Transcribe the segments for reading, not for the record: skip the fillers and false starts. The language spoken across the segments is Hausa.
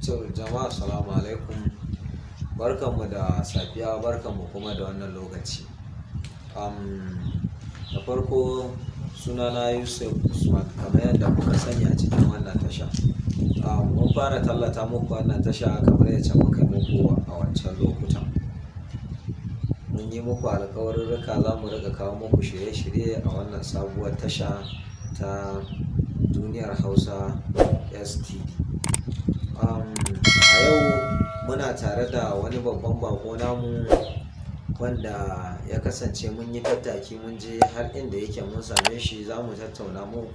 To jama'a, salamu alaikum. Barkanmu da safiya, barkanmu kuma da wannan lokaci. Da farko sunana Yusuf Usman, kamar yadda kuka sani a cikin wannan tasha. Mun fara tallata muku wannan tasha kamar yacce muka yi muku a wancan lokutan. Mun yi muku alƙawarurruka za mu riƙa kawo muku shirye-shirye a wannan sabuwar tasha ta Duniyar Hausa STV. A yau muna tare da wani babban baƙo namu wanda ya kasance mun yi tattaki mun je har inda yake mun same shi, za mu tattauna mu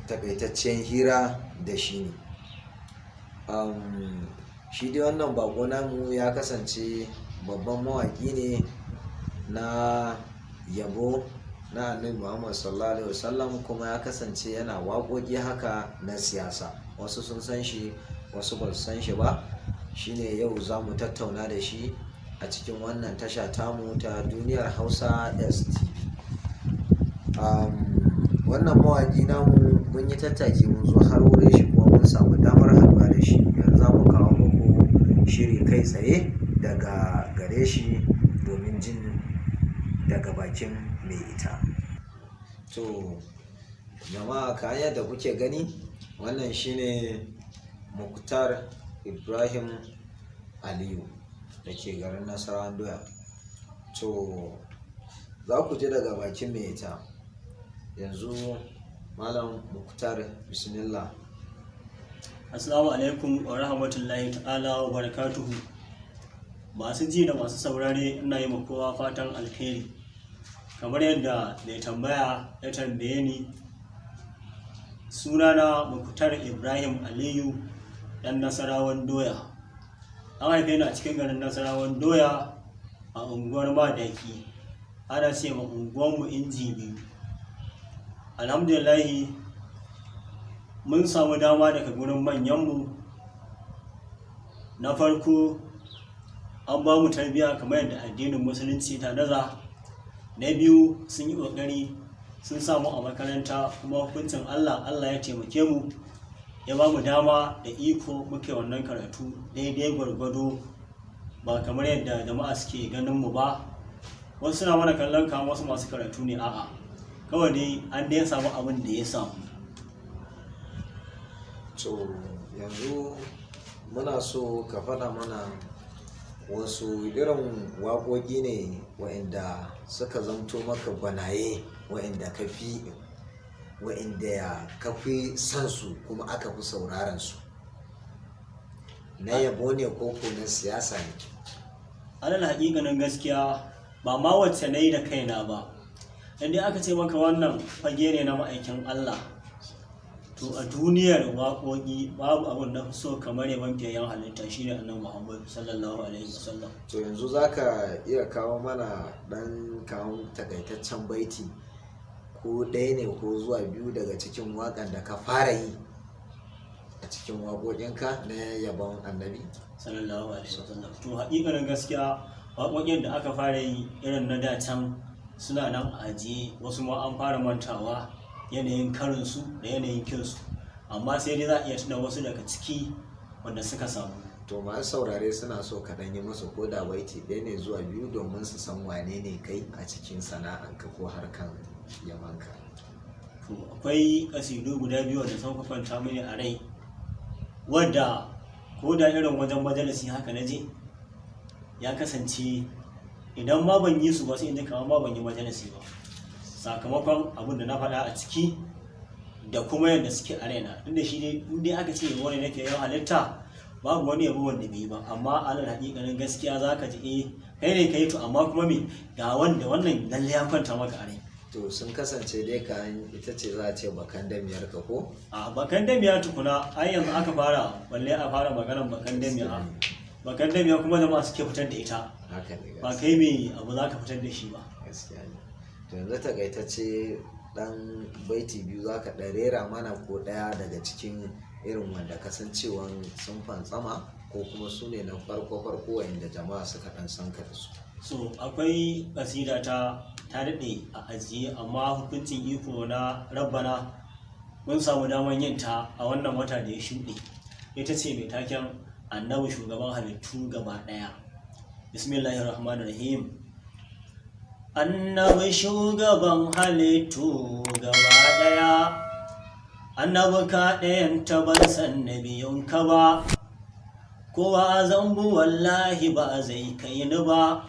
takaitaccen hira da shi ne. Shi dai wannan baƙo namu ya kasance babban mawaƙi ne na yabo na Annabi Muhammad Sallallahu Alaihi Wasallam, kuma ya kasance yana waƙoƙi haka na siyasa. Wasu sun san shi, wasu ba su san shi ba. Shi ne yau za mu tattauna da shi a cikin wannan tasha tamu ta Duniyar Hausa STV. Wannan mawaƙi namu mun yi tattaki mun zo har wurin shi kuma mun samu damar haɗuwa da shi. Yanzu za mu kawo muku shiri kai tsaye daga gare shi domin jin daga bakin mai ita. To jama'a, kamar yadda kuke gani, wannan shine Muktar Ibrahim Aliyu da ke garin Nasarawan Doya. To za ku ji daga bakin mai ita. Yanzu Malam Muktar, bismillah. Assalamu alaikum wa rahmatullahi ta'ala wa barakatuhu. Masu ji da masu saurare, ina yi ma kowa fatan alheri. Kamar yadda mai tambaya ya tambaye ni, sunana Muktar Ibrahim Aliyu, ɗan Nasarawan Doya. An haife ni a cikin garin Nasarawan Doya a unguwar Madaki. Ana ce ma unguwarmu Inji Biyu. Alhamdulillahi, mun samu dama daga gurin manyanmu. Na farko, an ba mu tarbiyya kamar yadda addinin Musulunci ta naza. Na biyu, sun yi ƙoƙari sun samu a makaranta, kuma hukuncin Allah, Allah ya taimake mu, ya ba mu dama da iko muke wannan karatu daidai gwargwado, ba kamar yadda jama'a suke ganin mu ba. Wasu suna mana kallon kamar wasu masu karatu ne. A'a, kawai dai an dai samu abin da ya samu. To yanzu muna so ka faɗa mana wasu irin waƙoƙi ne waɗanda suka zamto maka gwanaye, waɗanda ka fi son su kuma aka fi sauraron su. Na yabo ne ko ko na siyasa ne? Alal haƙiƙanin gaskiya, ba ma wacce na yi da kaina ba. In dai aka ce maka wannan fage ne na ma'aikin Allah, to a duniyar waƙoƙi babu abin na fi so kamar yabon fiyayyen halitta, shine Annabi Muhammad Sallallahu Alaihi Wasallam. To yanzu za ka iya kawo mana ɗan kawo takaitaccen baiti ko ɗaya ne ko zuwa biyu daga cikin waƙan da ka fara yi a cikin waƙoƙinka na yabon Annabi? Sallallahu Alaihi Wasallam. To haƙiƙanin gaskiya, waƙoƙin da aka fara yi irin na da can suna nan a ajiye, wasu ma an fara mantawa yanayin karinsu da yanayin kinsu, amma sai dai za a iya tuna wasu daga ciki wanda suka samu. To masu saurare suna so ka ɗan yi musu ko da baiti ɗaya ne zuwa biyu domin su san wane ne kai a cikin sana'anka ko harkan yabanka. To akwai ƙasidu guda biyu wanda sun kwanta mini a rai, wadda ko da irin wajen majalisi haka na je, ya kasance idan ma ban yi su ba sai in ji kamar ma ban yi majalisi ba, sakamakon abin da na faɗa a ciki da kuma yadda suke a raina. Tunda shi dai in dai aka ce yabo ne nake yawan halitta, babu wani yabo wanda bai yi ba, amma alal haƙiƙanin gaskiya za ka ji eh, kai ne ka yi, to amma kuma me ga wanda wannan lalle ya kwanta maka a rai. To sun kasance dai kan ita ce za a ce bakan damiyar ka ko? A bakan damiya tukuna, ai yanzu aka fara, balle a fara maganar bakan damiya. Bakan damiya kuma jama'a suke fitar da ita. Haka ne. Ba kai mai abu za ka fitar da shi ba. Gaskiya ne. To yanzu takaitacce dan baiti biyu za ka ɗan rera mana ko ɗaya daga cikin irin wanda kasancewan sun fantsama ko kuma su ne na farko farko wanda jama'a suka ɗan san ka da su. So akwai kasida ta ta daɗe a ajiye, amma hukuncin iko na Rabbana mun samu daman yin ta a wannan wata da ya shuɗe. Ita ce mai taken Annabi Shugaban Halittu Gaba Ɗaya. Bismillahir Rahmanir Rahim. Annabi Shugaban Halittu Gaba Ɗaya, Annabi ka ɗayan ban san nabiyun ka ba, kowa zambu wallahi ba zai kai ni ba,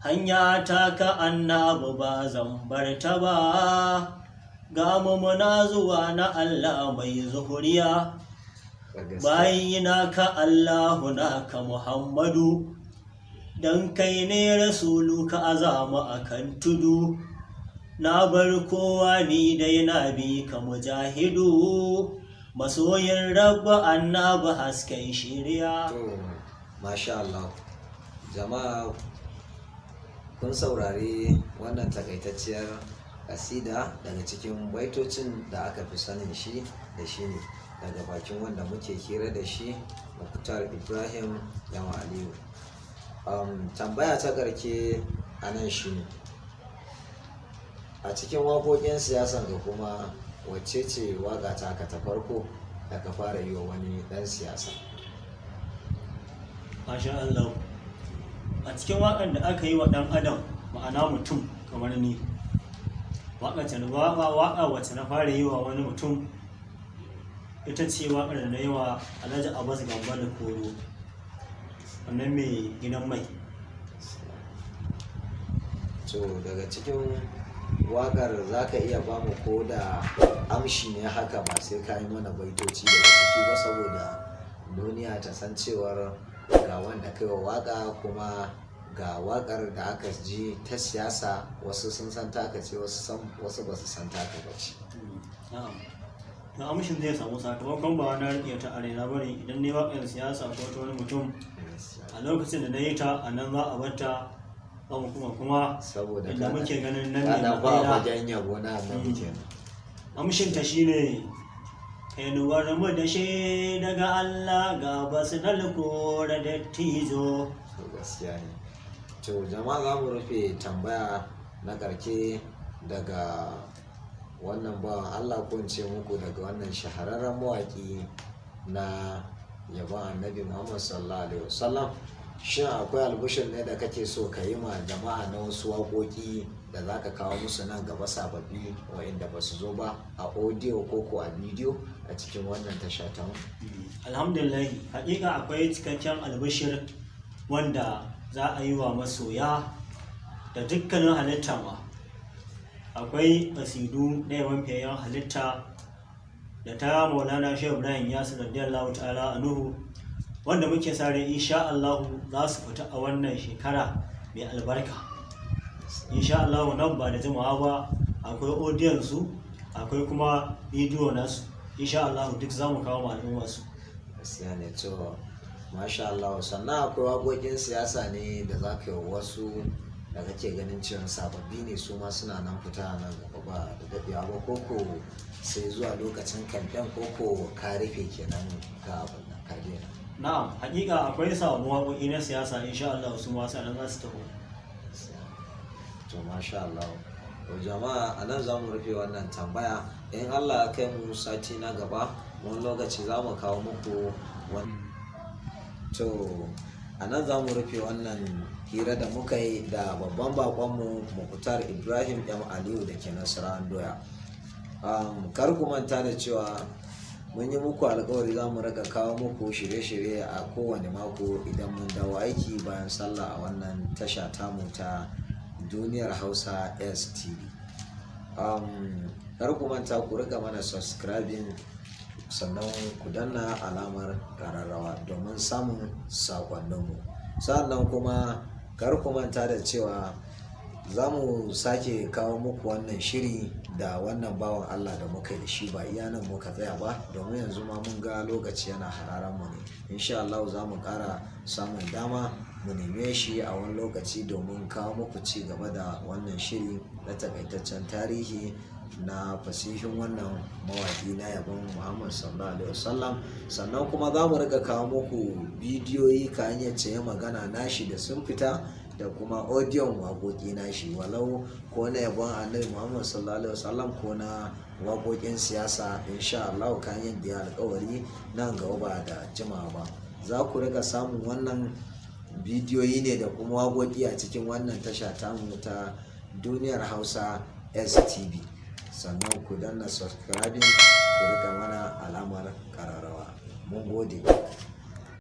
hanya ta ka Annabi ba zan bar ta ba. Ga mu muna zuwa na Allah mai zuhuriya, bayina ka Allahu naka Muhammadu, dan kai ne rasulu ka azama akan tudu. Na bar kowa, ni dai na bi ka mujahidu, masoyin Rabba, Annabi hasken shiriya. To, masha Allah. Jama'a, kun saurari wannan takaitacciyar kasida daga cikin baitocin da aka fi sanin shi da shi ne daga bakin wanda muke hira da shi, Muktar Ibrahim Yawa Aliyu. Tambaya ta karke a nan shi ne, a cikin waƙoƙin siyasan ka kuma, wacce ce waƙa taka ta farko da ka fara yi wa wani ɗan siyasa? Masha Allah. A cikin waƙar da aka yi wa ɗan adam, ma'ana mutum kamar ni, waƙa wacce na fara yi wa wani mutum ita ce waƙar da na yi wa Alhaji Abbas Gamba da Koro, wannan mai gidan mai. To, daga cikin waƙar za ka iya ba mu ko da amshi ne haka, ba sai ka yi mana baitoci daga ciki ba, saboda duniya ta san cewar ga wanda kai wa waƙa, kuma ga waƙar da aka ji ta siyasa. Wasu sun san taka ce, wasu ba su san taka ba ce. Na'am. To, amshin zai samu sakamakon ba na riƙe ta a raina bane. Idan ne waƙar siyasa ko ta wani mutum, a lokacin da na yi ta, a nan za a bar ta, za mu kuma saboda inda muke ganin nan ne kana ba matsayina. Wajen yabo na Annabi kenan. Amshin ta shine: kainuwar mu da shi daga Allah, ga basu kora dattijo. To, gaskiya ne. To jama'a, za mu rufe tambaya na karke daga wannan bawan Allah, ko in ce muku daga wannan shahararren mawaƙi na yabon Annabi Muhammad sallallahu alaihi wasallam. Shin akwai albishir ne da kake so ka yi ma jama'a na wasu waƙoƙi da za ka kawo musu nan gaba, sababbi wa'inda ba su zo ba a audio ko a bidiyo a cikin wannan tasha ta mu? Alhamdulillah, hakika akwai cikakken albishir wanda za a yi wa masoya da dukkanin halitta ma. Akwai kasidu na yaban fiyayyen halitta da ta Maulana Shehu Ibrahim Yasir radiyallahu ta'ala anhu, wanda muke sa rai insha Allah za su fita a wannan shekara mai albarka insha Allah, nan ba da jimawa ba. Akwai audiyon su, akwai kuma bidiyo nasu. Insha Allah duk za mu kawo ma al'umma su. Gaskiya ne. To, masha Allah. Sannan akwai waƙoƙin siyasa ne da za ka yi wa wasu da kake ganin cewa sababbi ne, su ma suna nan fita nan gaba ba da daɗewa ba, koko sai zuwa lokacin kamfen, koko ka rufe kenan, ka abin nan, ka daina? Na'am, hakika akwai sababbin waƙoƙi na siyasa. Insha Allah su ma sanan za su taho. To, masha Allah. To jama'a, a nan za mu rufe wannan tambaya. In Allah ya kai mu sati na gaba wani lokaci, za mu kawo muku wani. To, a nan za mu rufe wannan hira da muka yi da babban bakonmu, Mukutar Ibrahim M Aliyu, da ke Nasarawan Doya. Kar ku manta da cewa mun yi muku alkawari za mu raka kawo muku shirye-shirye a kowane mako idan mun dawo aiki bayan sallah a wannan tasha tamu ta Duniyar Hausa STV. Kar ku manta ku rika mana subscribing, sannan ku danna alamar kararrawa domin samun sakonninmu. Sannan kuma kar ku manta da cewa za mu sake kawo muku wannan shiri da wannan bawan Allah da muka yi da shi. Ba iya nan muka tsaya ba, domin yanzu ma mun ga lokaci yana hararen mu ne. Insha Allah za mu ƙara samun dama mu neme shi a wani lokaci domin kawo muku ci gaba da wannan shiri na takaitaccen tarihi na fasihin wannan mawaƙi na yabon Muhammad sallallahu alaihi wasallam. Sannan kuma za mu rika kawo muku bidiyoyi ka hanyar ce magana nashi da sun fita. da kuma audion waƙoƙi na shi, walau ko na yabon Annabi Muhammad sallallahu alaihi wasallam ko na waƙoƙin siyasa. Insha Allah kan yadda ya alƙawari, nan gaba ba da jimawa ba za ku riga samun wannan bidiyoyi ne da kuma waƙoƙi a cikin wannan tasha tamu ta Duniyar Hausa STV. Sannan ku danna subscribing, ku rika mana alamar ƙararrawa. Mun gode.